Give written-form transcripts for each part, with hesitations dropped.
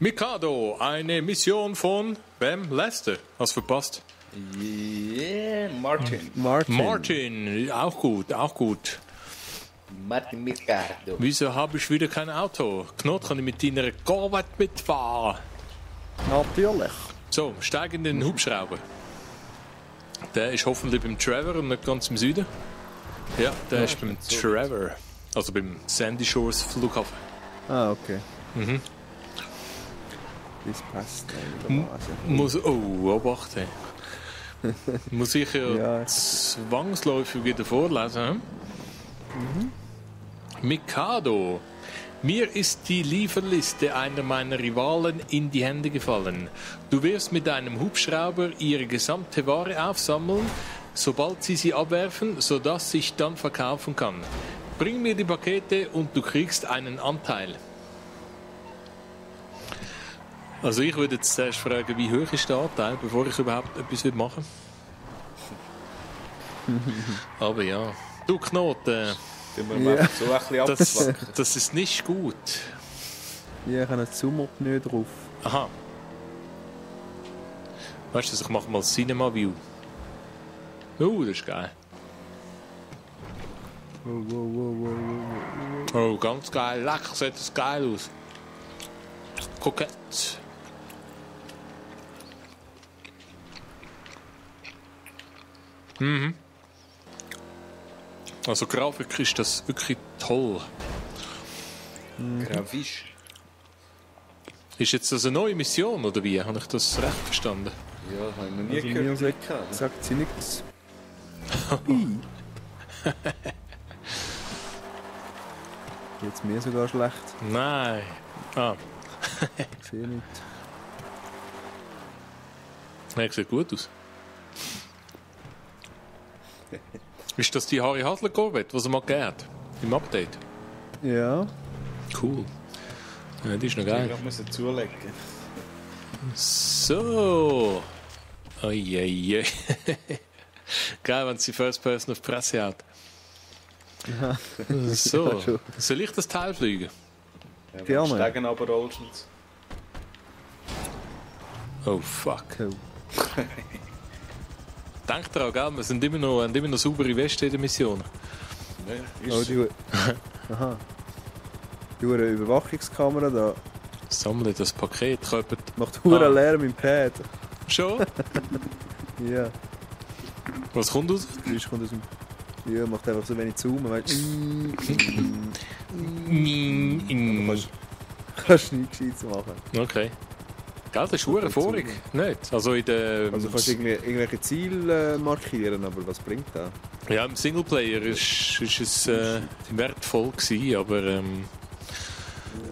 Mikado, eine Mission von wem? Lester. Hast verpasst? Yeah, Martin. Martin, auch gut, auch gut. Martin Mikado. Wieso habe ich wieder kein Auto? Knot, kann ich mit deiner Corvette mitfahren? Natürlich. So, steig in den Hubschrauber. Der ist hoffentlich beim Trevor und nicht ganz im Süden. Ja, der ist beim Trevor. Also beim Sandy Shores Flughafen. Ah, okay. Mhm. Das passt einigermaßen. Muss, oh, Obacht. Muss ich ja, zwangsläufig wieder vorlesen. Mikado. Mir ist die Lieferliste einer meiner Rivalen in die Hände gefallen. Du wirst mit deinem Hubschrauber ihre gesamte Ware aufsammeln, sobald sie abwerfen, sodass ich dann verkaufen kann. Bring mir die Pakete und du kriegst einen Anteil. Also ich würde jetzt zuerst fragen, wie hoch ist der Anteil, bevor ich überhaupt etwas machen will. Aber ja. Du Knoten. Ja. So ein bisschen das ist nicht gut. Ja, ich habe einen Zoom-Up nicht drauf. Aha. Weißt du, ich mache mal Cinema View. Das ist geil. Oh, ganz geil. Leck, sieht das geil aus. Kokett. Mhm. Also Grafik ist das wirklich toll. Grafisch. Ist jetzt das eine neue Mission, oder wie? Habe ich das recht verstanden? Ja, habe ich noch nie gehört. Sagt sie nichts. Jetzt mir sogar schlecht. Nein. Ah. Ich sehe nicht. Ja, sieht gut aus. Ist das die Harry Hasler Corvette, die er mal gegeben im Update? Ja. Cool. Ja, die ist noch geil. Ich muss zulegen. So. Ojeje. Geil, wenn sie First Person auf die Presse hat. Ja. So. Ja, soll ich das Teil fliegen? Ja, gerne. Steigen aber Oceans. Oh fuck. Cool. Denk dran, gell? Wir sind immer noch saubere Weste in der Mission. Ja, Oh, die aha. Die Überwachungskamera da Sammle das Paket. macht huren Lärm im Pad. Schon? Ja. Was kommt raus? Das kommt aus dem... Ja, macht einfach so wenig Zoom. Weißt kannst nichts Gescheites machen. Okay. Gell, das ist hure vorig. Nicht? Also in der... Also kannst du irgendwelche Ziele markieren, aber was bringt das? Ja, im Singleplayer ist es wertvoll gewesen, aber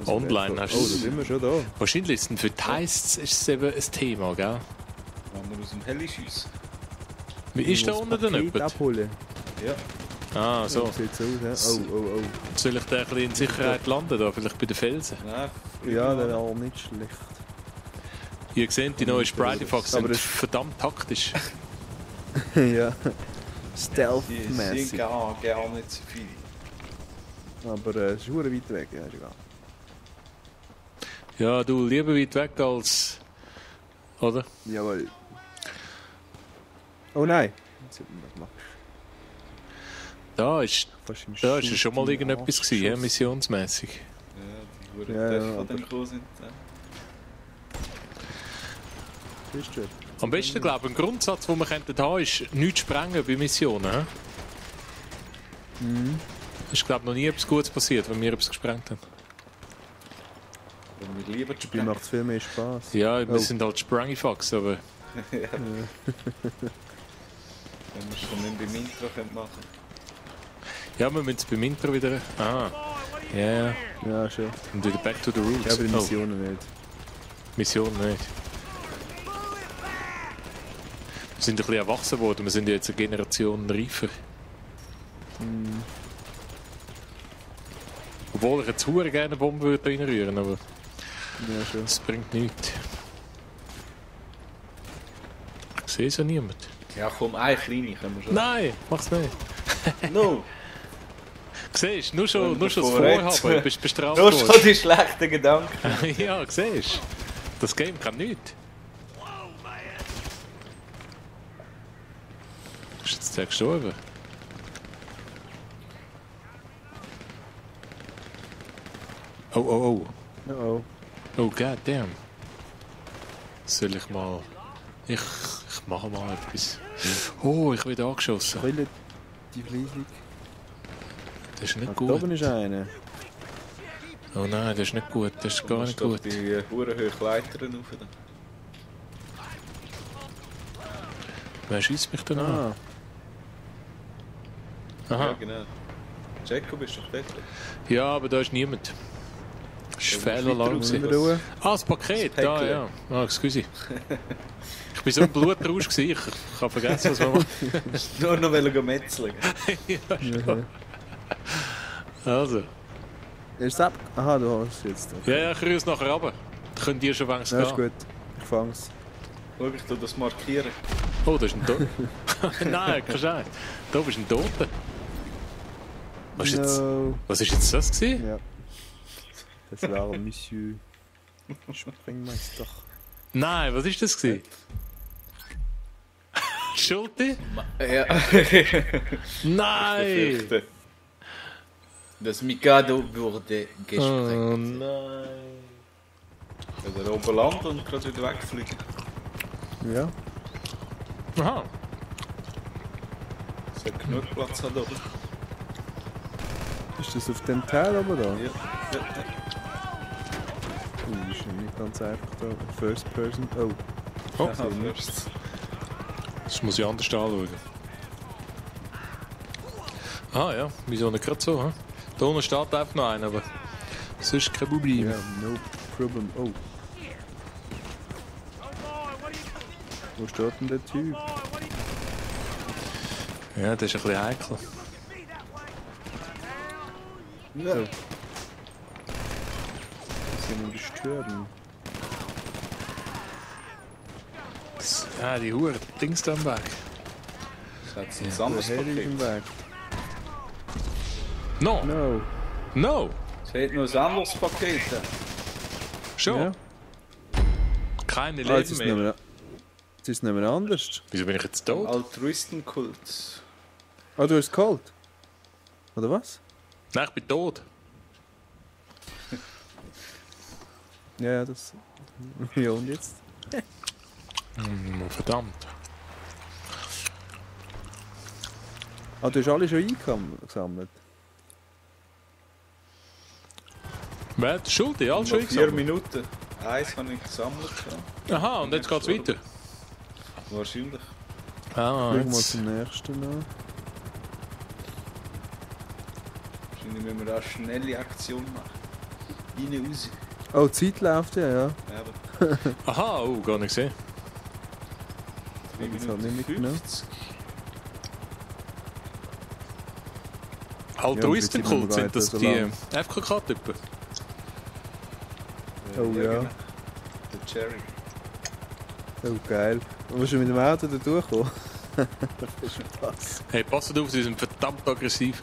online hast du... Oh, da sind wir schon da. Wahrscheinlich ist es für die Heists ist es eben ein Thema, gell? Wenn wir aus dem Heli schiessen. Wie ist da unten denn jemand? Abholen. Ja. Ah, so. So sieht's aus, ja. Oh. Soll ich da ein bisschen in Sicherheit landen, da? Vielleicht bei den Felsen? Nein, Ja, der wäre nicht schlecht. Ihr seht, die neuen Sprite Fox sind Aber das- verdammt taktisch. Ja. die sind Stealth-mäßig. gar nicht so viel. Aber es ist verdammt weit weg, ja, ist egal. Ja, du, lieber weit weg als... Oder? Jawohl. Oh nein! Jetzt hat man das gemacht. Da ist Fast im ja schon mal Schuss irgendetwas in den gewesen, ja, Arsch missionsmäßig. Ja, die Ja, Dörfer ja, dann gekommen sind. geschossen. Ist schon. Am besten, glaube ich, ein Grundsatz, den wir haben, ist nichts sprengen bei Missionen. He? Es ist, glaube ich, noch nie etwas Gutes passiert, wenn wir etwas gesprengt haben. Wenn wir lieber Spiel macht viel mehr Spaß. Ja, wir Oh. sind halt Sprangifax, aber... Wenn wir es schon nicht beim Intro machen können. Ja, wir müssen es beim Intro wieder... Ah, ja. Ja, schon. Und wieder back to the roots. Ja, aber die Oh, Missionen nicht. Mission nicht. Wir sind ein bisschen erwachsen worden, wir sind jetzt eine Generation reifer. Obwohl ich jetzt verdammt gerne eine Bombe würde reinrühren, aber Ja, schon. das bringt nichts. Ich sehe so niemand. Ja komm, eine kleine können wir schon. Nein, mach's nicht. No! Ich Siehst du, nur schon das Vorräte. Vorhaben, bist bestraft Nur schon worden. die schlechten Gedanken. Ja, siehst du. Das Game kann nichts. Ist jetzt der gestorben? Oh, oh, Oh. oh. Oh, goddamn. Soll ich mal... Ich mache mal etwas. Oh, ich werde angeschossen. Quille die Fliesung. Das ist nicht Da gut. oben ist einer. Oh nein, das ist nicht gut. Das ist gar nicht Du gut. musst doch die hurenhohen Leitern rauf. Wer schießt mich denn an? Ah, Ja, Aha. genau. Jacob ist doch dort. Ja, aber da ist niemand. Das war Ja, Fehlalarm. weiter gewesen. raus. Ruhe. Ah, das Paket, Das da, Päckchen. ja. Ah, excuse. Ich bin so im Blutrausch gewesen, ich habe vergessen, was wir machen. Nur noch metzeln. Ja, schon. Also. Ist es ab? Aha, du hast es jetzt. Ja, ja, ich rühre es nachher runter. Dann könnt ihr schon wenigstens Ja, ist gehen. gut. Ich fang's. Schau, ich tu das markieren. Oh, da ist ein Toter. Nein, kein Scheiß. Da bist ein Toter. No. Was ist jetzt das gewesen? Ja. Das war Monsieur Springmeister. Nein, was ist das gewesen? Schulte? Ja. Nein! Befürchte. Das Mikado wurde Oh gesprengt. nein. Ja, der oben landen und gerade wieder wegfliegen. Ja. Aha. Es hat genug Platz hat oben. Ist das auf dem Teil aber da? Ja. Ja. Das ist nicht ganz einfach da. First Person. Oh. Oh, Aha, first. das muss ich anders anschauen. Ah ja, wieso nicht gerade so? He? Da unten steht einfach noch einer, aber sonst kein Problem. Ja, no problem. Oh. Wo steht denn der Typ? Ja, das ist ein bisschen heikel. Ja. Das sind ihn gestorben. Ja, die Hure Dings da am Weg. Das hat ein Der anderes Heli ist Paket. im Weg. No! No. No! Es hat noch ein anderes Paket. Schon? Ja. Keine Ah, jetzt Leben ist es nicht mehr. mehr, jetzt ist es nicht mehr anders. Wieso bin ich jetzt tot? Altruistenkult. Ah, du hast es geholt? Oder was? Nein, ich bin tot. Ja, ja, das... Ja, und jetzt? Verdammt. Ah, du hast alle schon eingesammelt? Wer hat die Schuld? Alles schon Noch 4 eingesammelt? Minuten. Eins habe ich gesammelt. Ja. Aha, und jetzt geht's weiter. Wahrscheinlich. Ah, Schau mal jetzt. zum nächsten an. Wahrscheinlich müssen wir auch schnelle Aktion machen. Rein, raus. Oh, die Zeit läuft ja, ja. Eben. Aha, oh, gar nicht gesehen. 3 Das hat Minuten nicht mitgenommen. 50. Altruistenkult, Ja, sind das so die lang. FKK-Typen? Oh, ja. Genau. Der Cherry. Oh, geil. Und musst du mit dem Auto da durchkommen? Das ist Spaß. Hey, passt auf, sie sind verdammt aggressiv.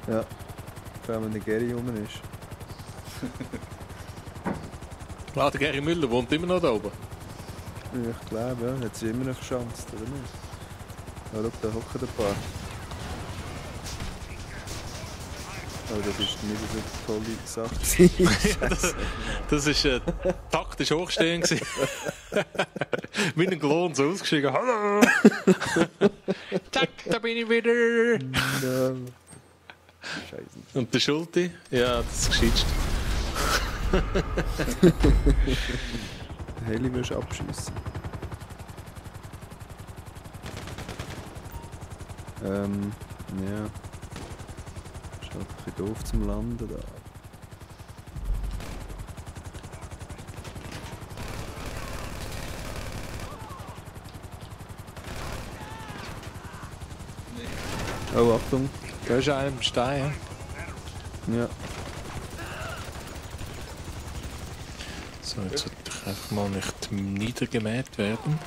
Ja. Vor allem, wenn der Gary rum ist. Ah, der Gary Müller wohnt immer noch da oben. Ja, ich glaube, ja. Hat sie immer noch geschanzt, oder nicht? Ja, schau, da hocken ein paar. Oh, das ist nicht so eine tolle Sache. Das war taktisch hochstehend. gewesen. Mit einem Klon so ausgeschrieben. Hallo! Zack, da bin ich wieder! No. Scheiße. Und der Schulte? Ja, das ist geschützt. Den Heli willst du abschiessen. Ja. Ist halt ein bisschen doof zum Landen da. Oh, Achtung. Da ist einer im Stein. Ja. So, jetzt sollte ich einfach mal nicht niedergemäht werden.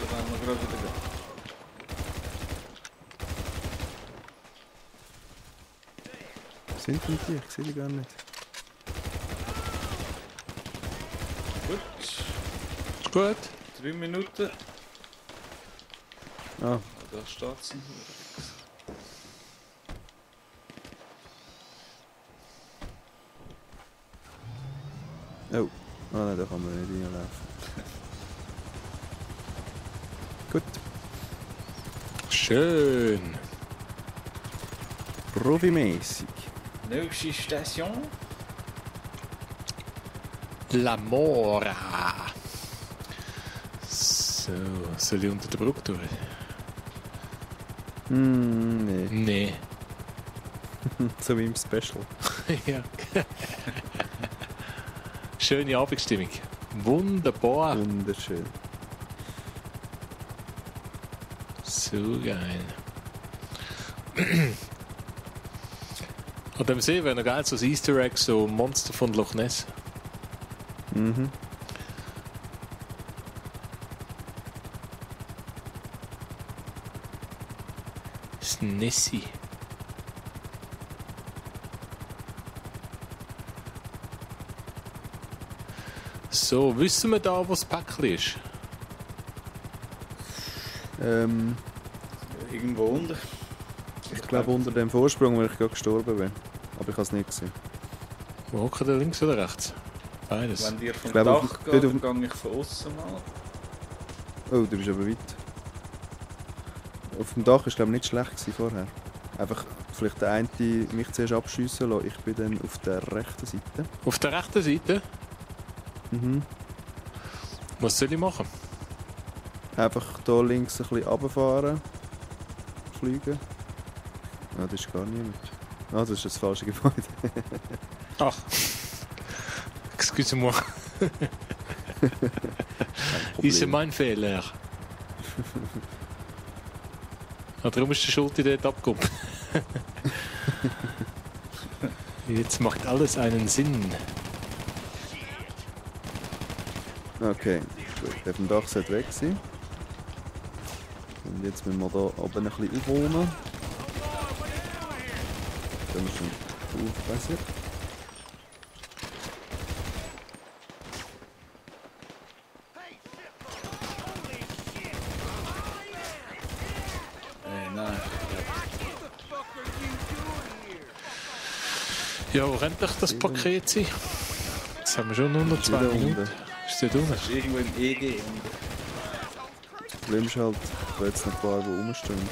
Da werden wir gerade wieder gehen. sind denn die? Ich sehe die gar nicht. Gut. Gut. 3 Minuten. Ah, Da steht sie. oh. Ah nein, da kann man nicht reinlaufen. Gut. Schön. Profimäßig. Nächste Station. La Mora. So, soll ich unter der Brücke durch? Nee. Nee. So wie im Special. Ja. Schöne Abendstimmung. Wunderbar. Wunderschön. So geil. An dem See wäre noch geil, so ein Easter Egg, so ein Monster von Loch Ness. Mhm. Das Nessie. So, wissen wir da, wo das Päckchen ist? Irgendwo unten. Ich glaube unter dem Vorsprung, weil ich gerade gestorben bin. Aber ich habe es nicht gesehen. Wo hockt der, links oder rechts? Beides. Wenn dir vom Ich glaube, Dach dort geht, auf- dann gehe ich von außen mal. Oh, du bist aber weit. Auf dem Dach war glaube ich nicht schlecht gewesen vorher. Einfach vielleicht der eine mich zuerst abschiessen lassen. Ich bin dann auf der rechten Seite. Auf der rechten Seite? Mhm. Was soll ich machen? Einfach hier links ein bisschen runterfahren. Fliegen. Ah, das ist gar niemand. Ah, das ist das falsche Gebäude. Ach. Excuse-moi. Ist mein Fehler. Ah, darum ist der Schulte dort abgekommen. Jetzt macht alles einen Sinn. Okay, gut. Der vom Dach sollte weg sein. Und jetzt müssen wir hier oben ein bisschen aufwohnen. Dann ist schon aufpassen. Nein. Ja, wo könnte doch das Paket sein? Jetzt haben wir schon nur noch 2 Wieder Minuten. unten. Ist der unten? Das ist irgendwo im EG unten. Das Problem ist halt, da jetzt noch ein paar, die rumstehen.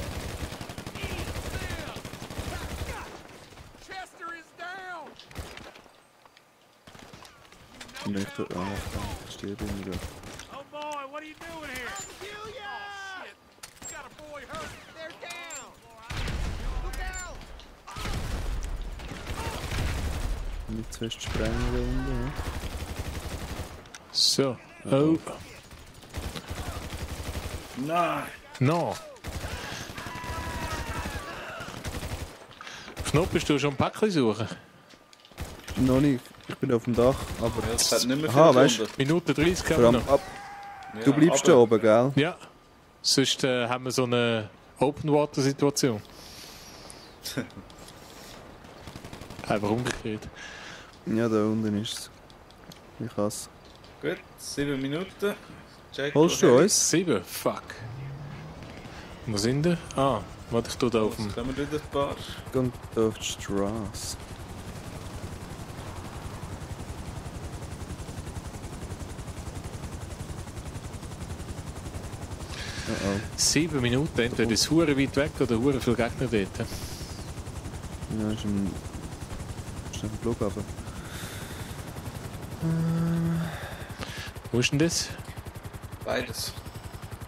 Und ich tue... Ah, ich stehe bei mir da. Oh boy, what are you doing here? Julia! Oh, shit. You got a boy hurt. They're down. Look out! Nicht zu fest sprengen da unten. Ja. So. Oh. Nein! No. Knopf, bist du schon ein Päckchen suchen? Noch nicht. Ich bin auf dem Dach, aber... Ja, es hat nicht mehr Aha, viel weißt du? Stunden. Minute 30 Vor haben wir allem noch. ab... Du bleibst da oben, gell? Ja. Sonst haben wir so eine Open-Water-Situation. Einfach umgekehrt. Ja, da unten ist es. Ich hasse. Gut, 7 Minuten. Jack, Holst du uns? 7? Fuck. Wo sind wir? Ah, warte, ich tue da auf dem... Jetzt kommen wieder ein paar. Kommt auf die Straße. Oh 7 Minuten, entweder ist es hure weit weg oder hure viel Gegner dort. oh. Ja, ist ein Flughafen. Wo ist denn das? Beides.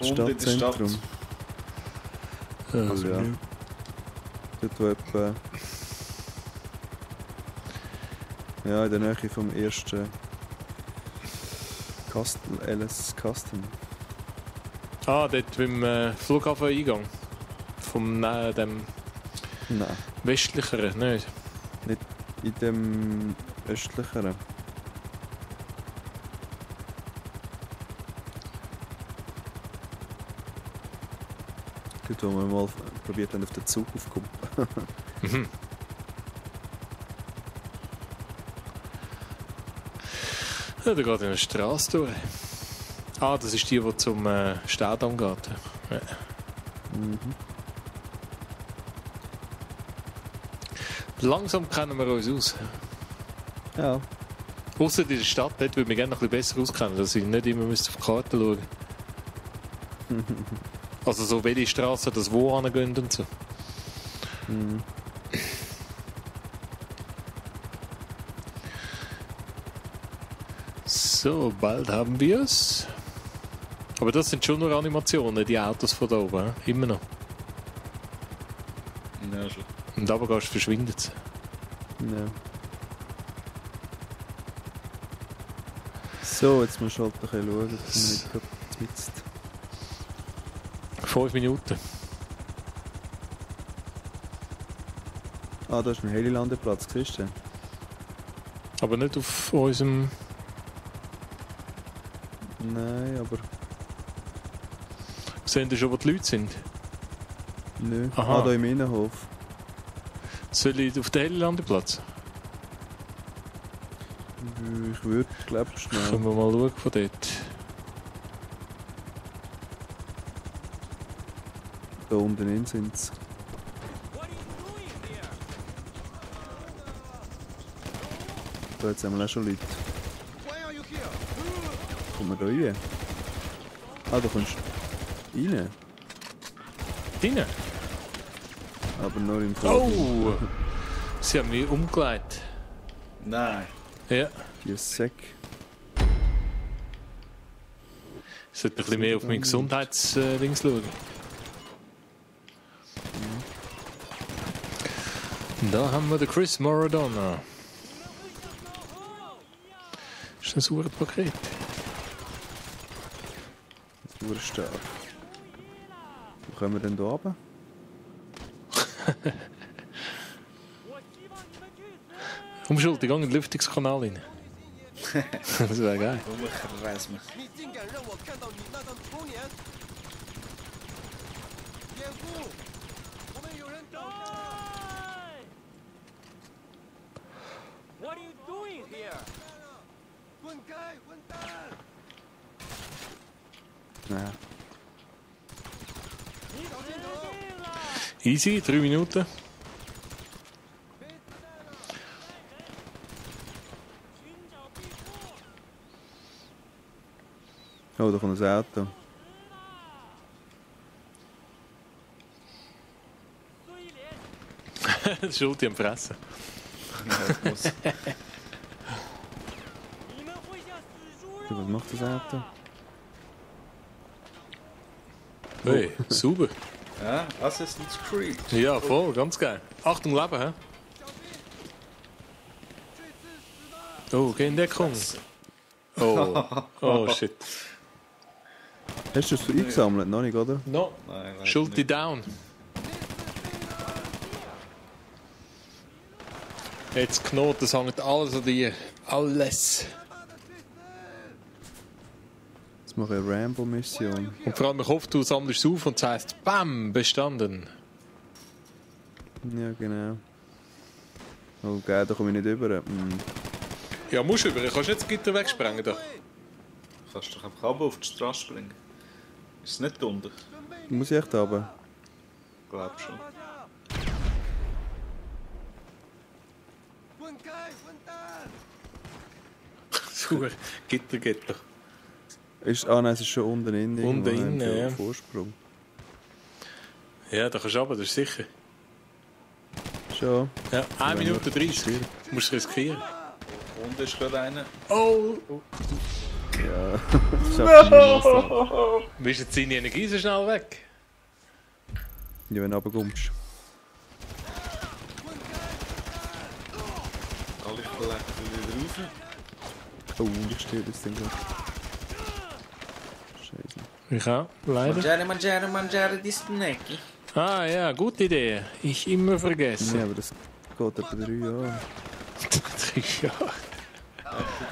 Unten in der Stadt. Stadtzentrum. Also, ja. Dort wo etwa... Ja, in der Nähe vom ersten... LS Custom. Ah, dort beim Flughafen-Eingang. Vom dem Nein, westlicheren, nicht? in dem östlicheren. Gut, wo wir mal probiert haben, auf den Zug aufzukommen. Mhm. Ja, da geht eine Straße durch. Ah, das ist die zum Staudamm geht. Ja. Langsam kennen wir uns aus. Ja. Ausser in der Stadt, dort würde ich mich gerne noch ein bisschen besser auskennen, dass ich nicht immer auf die Karte schauen müsste. Also so welche Straßen das wo angehen und so. So, bald haben wir es. Aber das sind schon nur Animationen, die Autos von da oben. Immer noch. Ja, schon. Und aber gehst verschwindet sie. Ja. So, jetzt musst du halt ein bisschen schauen, dass wir nicht gerade mitten. 5 Minuten. Ah, da ist ein Helilandeplatz, siehst du? Aber nicht auf unserem... Nein, aber... Sehen Sie schon, wo die Leute sind? Nö. Aha. Ah, da im Innenhof. Soll ich auf den Helilandeplatz? Ich würde, glaube ich, schnell. Können wir mal schauen von dort. Da unten in sind sie. Da jetzt haben wir auch schon Leute. Why are you here? Kommen wir da rein? Ah, da kommst du rein. Drinnen? Aber nur im Vogel. Oh! Sie haben mich umgelegt. Nein. Ja. Die Säck. Ich sollte ein bisschen mehr auf mein Gesundheitsding schauen. Und da haben wir den Chris Maradona. Das ist ein super Paket. Das wurde stark. Wo kommen wir denn da runter? Komm, Schuld, ich gehe in den Lüftungskanal rein. Das wäre geil. Rumkreisen. 你竟敢让我看到你那张童年！掩护！我们有人倒下！ What are you doing here? 滚开，混蛋！ Nein. 小心头！ Easy, 3 Minuten. 寻找庇护。 Oh, da kommt ein Auto. 苏一莲， Schuld, die am Fressen. Ja, muss. 你们会像死猪 Was 肉 macht das Auto? Hey, sauber. Ja, Assassin's Creed. Ja, voll, ganz geil. Achtung, Leben, hä? Oh, geh in Deckung. Oh, oh shit. Hast du es eingesammelt? Noch nicht, oder? No, Nein, leider Schuld die nicht. down. Jetzt Knoten, das hängt alles an dir. Alles. Jetzt mache ich eine Rambo-Mission. Und vor allem, ich hoffe, du sammelst es auf und sagst, BAM, bestanden. Ja, genau. Oh, geil, da komme ich nicht rüber. Ja, musst du über, kannst nicht das Gitter wegsprengen da. Kannst doch einfach runter auf die Straße springen. Ist es nicht unten? Muss ich echt runter? Ich glaube schon. 滚开，混蛋！ Super, Gitter. Nein, es ist schon unten in. Unten irgendwo, innen, haben wir ja. einen Vorsprung. Ja, da kannst du runter, das ist sicher. Schon. Ja, 1 Minute 30. Du musst es riskieren. Unten ist gerade einer. Oh! Ja, das schaffst du nicht. Bist jetzt deine Energie so schnell weg? Ja, wenn du runterkommst. Alle Kollekten wieder rauf. Oh, ich stehe jetzt dann gleich. Scheiße. Ich auch, leider. Mangiare di Snacki. Ah ja, gute Idee. Ich immer vergesse. Ja, aber das geht etwa 3 Jahre. 3 Jahre.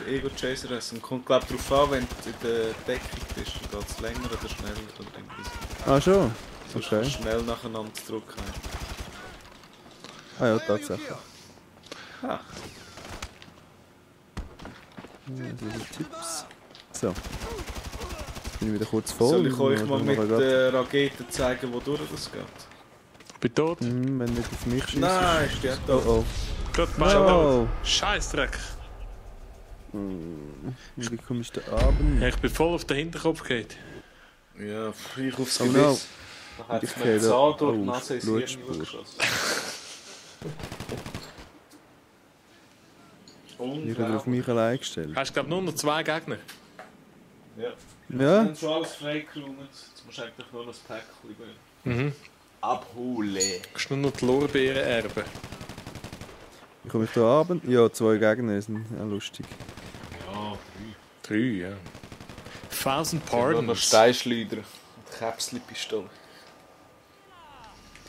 Der Ego-Chaser essen. Kommt glaube ich darauf an, wenn du in der Deckung bist. Geht es länger oder schneller? Oder irgendwie so. Ah, schon? Sonst Okay. kannst du schnell nacheinander drücken. Ah ja, tatsächlich. Ah, Tipps. So. Jetzt bin ich wieder kurz voll. Soll ich euch mal Dann mit machen wir grad- der Rakete zeigen, wodurch das geht? Bin tot. Wenn nicht auf mich schießt. Nein, ist der Oh da. oh. Gerade beide No. tot. Scheißdreck. Wie kommst du da Abend? Ja, ich bin voll auf den Hinterkopf gegangen. Ja, ich aufs Oh Gebiss. no. Da hat Ich es mir gehe die da- Zahn durch die oh, Nase ins Hirn Blutspur. geschossen. Ich habe auf Unglaublich. mich allein gestellt. Hast du, glaube nur noch 2 Gegner? Ja. Wir Ja? haben schon alles freigeräumt. Jetzt musst du eigentlich nur noch das Päckchen Mhm. abholen. Du kannst nur noch die Lorbeeren erben. Wie komme ich da Abend? Ja, 2 Gegner sind ja lustig. Ja, 3, ja. 1000 nur noch Pardons. Steinschleuder und Käpsli-Pistole.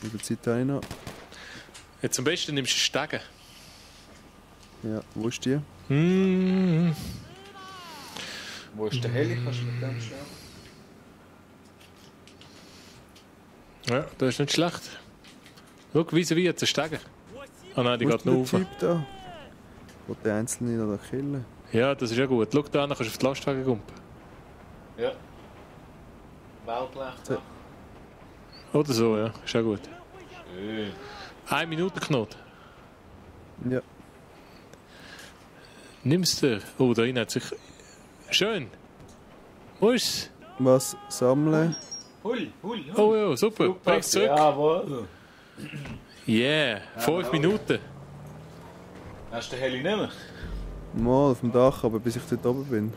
Wie viel Zeit habe ich noch? Jetzt am besten nimmst du Stegen. Ja, wo ist die? Mm. Wo ist der Heli? Kannst du mit dem schnell? Ja, das ist nicht schlecht. Schau, wie jetzt ein Stegen. Ah nein, die Wo geht ist der nur rauf. Typ da? Wo der Einzelne noch da killen? Ja, das ist ja gut. Schau da, dann kannst du auf die Lastwagen kumpen. Ja. Wellblech da. Oder so, ja. Ist ja gut. Schön. 1 Minute Knot. Ja. Nimmst du? Oh, da hinten hat sich... Schön. Wo ist's? Was sammeln? Hul. Oh ja, super. Bring's zurück. Jawohl. Yeah, 5 Minuten. Hast du den Heli nicht mehr? Mal auf dem Dach, aber bis ich dort oben bin.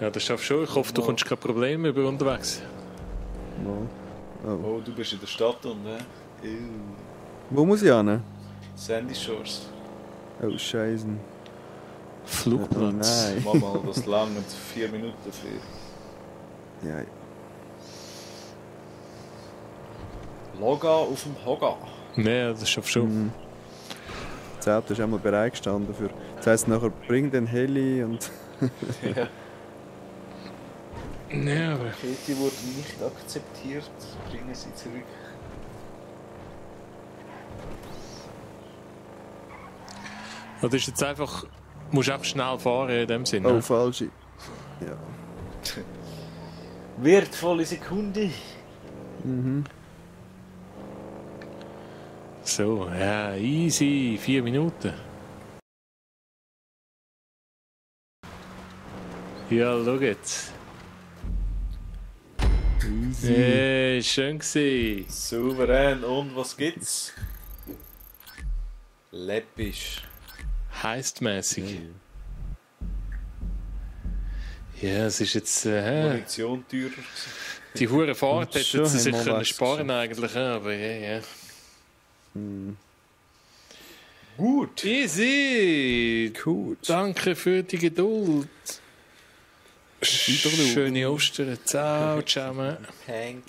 Ja, das schaffst du schon. Ich hoffe, du kommst keine Probleme über unterwegs. Mal. Oh. Oh, du bist in der Stadt und Wo muss ich hin? Sandy Shores. Oh, Scheiße. Oh, Flugplatz. nein. Mach mal, das lange 4 Minuten für. Ja. Loga auf dem Hoga. Ja, das schaffst du schon. Das Auto ist einmal bereit gestanden für. Das heisst nachher, bring den Heli und. Ja. Ja, aber... Pakete wurden nicht akzeptiert. Bringen sie zurück. Das ist jetzt einfach... Du musst einfach schnell fahren in dem Sinne. Oh, ne? falsche. Ja. Wertvolle Sekunde. So, ja, easy. 4 Minuten. Ja, schau jetzt. Easy. Hey, schön gewesen. Souverän. Und was gibt's? Läppisch. Heistmäßig. Ja, es ist jetzt... Munition teurer. die hure Fahrt hätte Schon sie sich haben wir können was sparen eigentlich, aber ja. Gut. Easy. Gut. Danke für die Geduld. Weiter du. Schöne Ostern. Ciao, zusammen. Hang.